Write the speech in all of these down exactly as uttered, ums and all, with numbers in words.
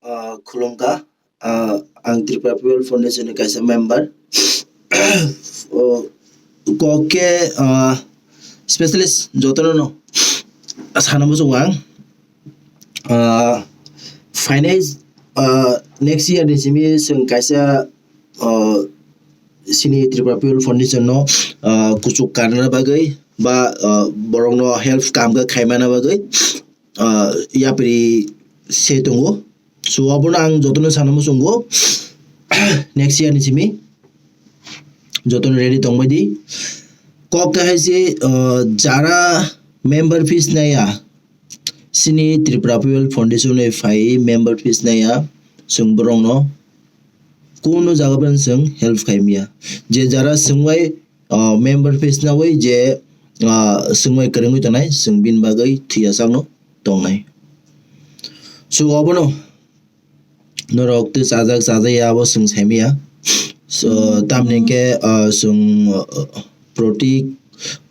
Ah, khulumkha. Ah, ang Tripura People Foundation ni kaisa member. O, kok khe, ah, specialist jotono no sana muchungo ang. Ah, finance, ah, next year ni simi chwng kaisa, ah, sini Tripura People Foundation no, ah, kuchuk karna bagwi ba, ah, borok no help kam khe khaimana bagwi, ah, yapri se tongo. So abono ang jotono sana muchungo next year ni simi jotono ready tongbai di. Kok khe hai se, ah, jara member fees naya, sini Tripura People Foundation ni phai member fees naya, chwng borok no kuno jaga bai chwng help khai maya. Je jara chwng bai, ah, member fees nawi je, ah, chwng bai kwrwngwi tongnai, chwng bini bagwi thwiya sakno tongnai. So abono norok tei chajak chajaya abo chwng saimaya. So tamni hwnkhe, ah, chwng, ah, proti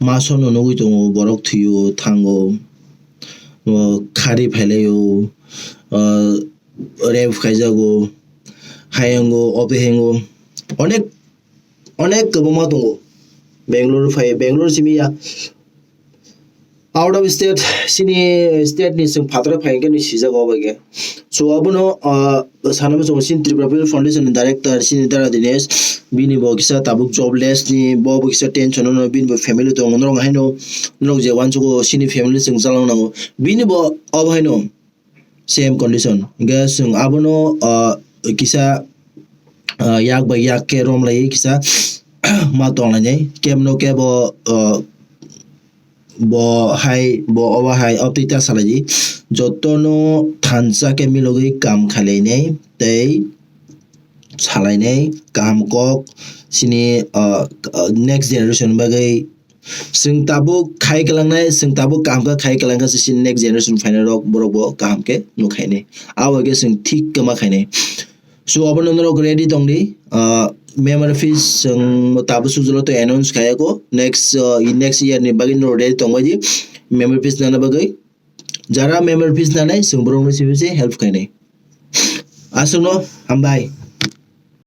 masono nugwi tongo, borok thwio thango, ah, khari phailaio, ah, rape khaijago, hayango, opehengo, onek, onek kwbangma tongo. Bangalore phai, Bangalore simi ya. Out of state, sini state ni chwng phataro phai hwnkhe ni sijak obo khe. So abono, ah, sana muchungo sini Tripura People Foundation ni director sini Dara Dinesh, bini bo kisa tabuk jobless ni, bo bo kisa tension ono, bini bo family tongo, norok haino, norok je wansugo sini family chwng chalang nango, bini bo obo haino same condition. Hingke chwng abono, ah, kisa, ah, yak bai yak khe romlai kisa ma tonglainai. Kebno kebo, ah, bo hai, bo obo hai, obtwi ta salai di. Jotono thansa khe milogwi kam khailainai tei salainai kaham kok sini, ah, next generation bagwi. Chwng tabuk khai kwlangnai, chwng tabuk kaham khe khai kwlang khe se sini next generation phainai rok borok bo kaham khe nuk khainai. Abo khe chwng thik khe ma khainai. So abono norok ready tong di, ah, memory fees chwng tabuk sujolo to announce khaiya ko. Next, ah, next year ni bagwi norok ready tong bai di. Memory fees nana bagwi. Jara memory fees nanai chwng borok no simi se help khainai. Aswkno hambai.